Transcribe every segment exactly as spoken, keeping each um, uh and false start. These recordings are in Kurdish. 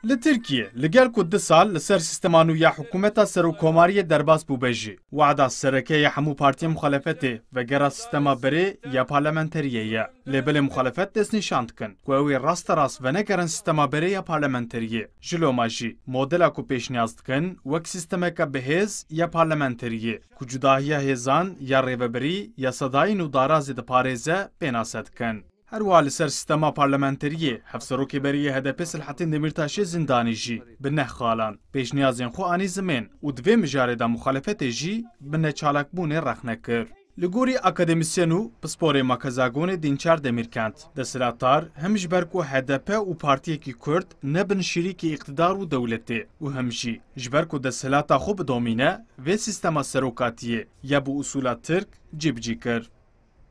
Li Tirkiyê, li gel ku du sal li ser sîstema nû ya hikûmeta serokkomariyê derbas bûbe jî, wada sereke ya hemû partiyên muxalefetê vegera sîstema berê ya parlamenteriyê ye. Lê belê muxalefet destnîşan dikin ku ew ê rasterast venegerin sîstema berê ya parlamenteriyê. Ji loma jî modela ku pêşniyaz dikin wek sîstemeke bihêz ya parlamenteriyê, ku cudahiya hêzan ya rêvebirî, yasadayîn û darazê diparêze, pênase dikin. Her wiha li ser sîstema parlamenteriyê, hevserokê berê yê H D P Selahattin Demirtaşê Zindanî jî bi neh xalan pêşniyazên xwe anî zimên û di vê mijarê de muxalefetê jî bi neçalakbûnê rexne kir. Li gorî akademîsyen û pisporê Makezagonê Dînçer Demîrkent, desthilatdar him ji ber ku H D P û partiyekî Kurd ne bin şirîkê îqtidar û dewletê û him jî ji ber ku desthilata xwe bidomîne, vê sîstema serokatiyê ya bi usûla Tirk cîbicî kir.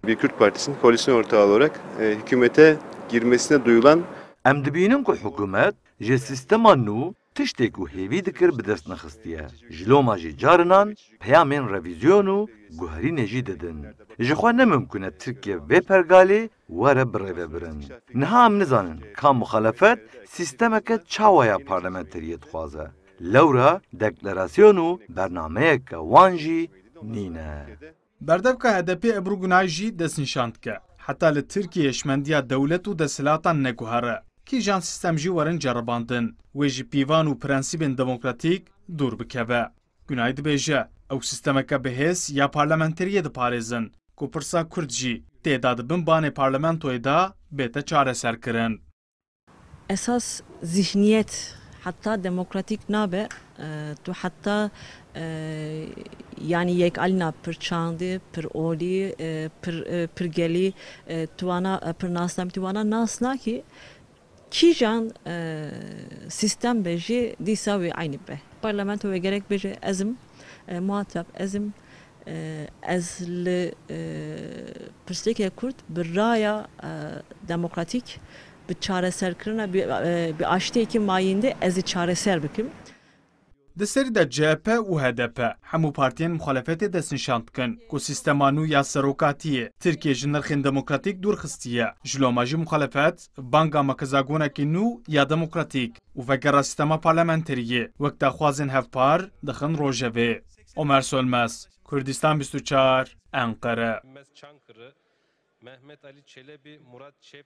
Bir Kürt Partisi'nin koalisyon ortağı olarak, e, hükümete girmesine duyulan Em dibînin ku hikûmet ji sîstema nû tiştê ku hêvî dikir bi dest nexistiye. Ji loma jî carinan peyamên revîzyon û guherînê jî didin. Ji xwe ne mimkun e Tirkiye vê pergalê were birêvebirin. Niha em nizanin ka muxalefet sîstemeke çawa ya parlamenteriyê dixwaze. Lewra deklarasyon û bernameyeke wan jî nîne. Berdevka H D P Ebru Gunay jî destnîşan dike, heta li Tirkiyeyê hişmendiya dewlet û desthilatan neguhere, kîjan sîstem jî werin ceribandin, wê ji pîvan û prensîbên demokratîk dûr bikeve. Gunay dibêje, ew sîstemeke bihêz ya parlamenteriyê diparêzin, ku pirsa Kurd jî tê de di bin banê parlamentoyê de bête çareserkirin. Esas zihniyet heta demokratîk nabe, e, tu heta, e, yanî yekalîna pir çandî, pir olî, e, pir, e, pir gelî, e, tu wana, e, pir nasnamî, tu wana nas nakî, kîjan, e, sîstem be jî dîsa wê eynî be. Parlamento wê gerek bêje ez im, e, muhateb ez im, e, ez li, e, pirsgirêkê Kurd bi raya, e, demokratîk, bi çareserkirina, bi, e, bi aştiyekî mayînde ez ê çareser bikim. Di serî de C H P û H D P hemû partiyên muxalefetê destnîşan dikin ku sîstema nû ya serokatiyê Tirkiye ji nirxên demokratîk dûr xistiye. Ji loma jî muxalefet banga makezagonekî nû ya demokratîk û vegera sîstema parlamenteriyê wek daxwazên hevpar dixin rojevê. Omer Sönmez, Kurdistan bîst û çar, Enqere. Sönmez Çankırı, Mehmet Ali Çelebi, Murat Çep,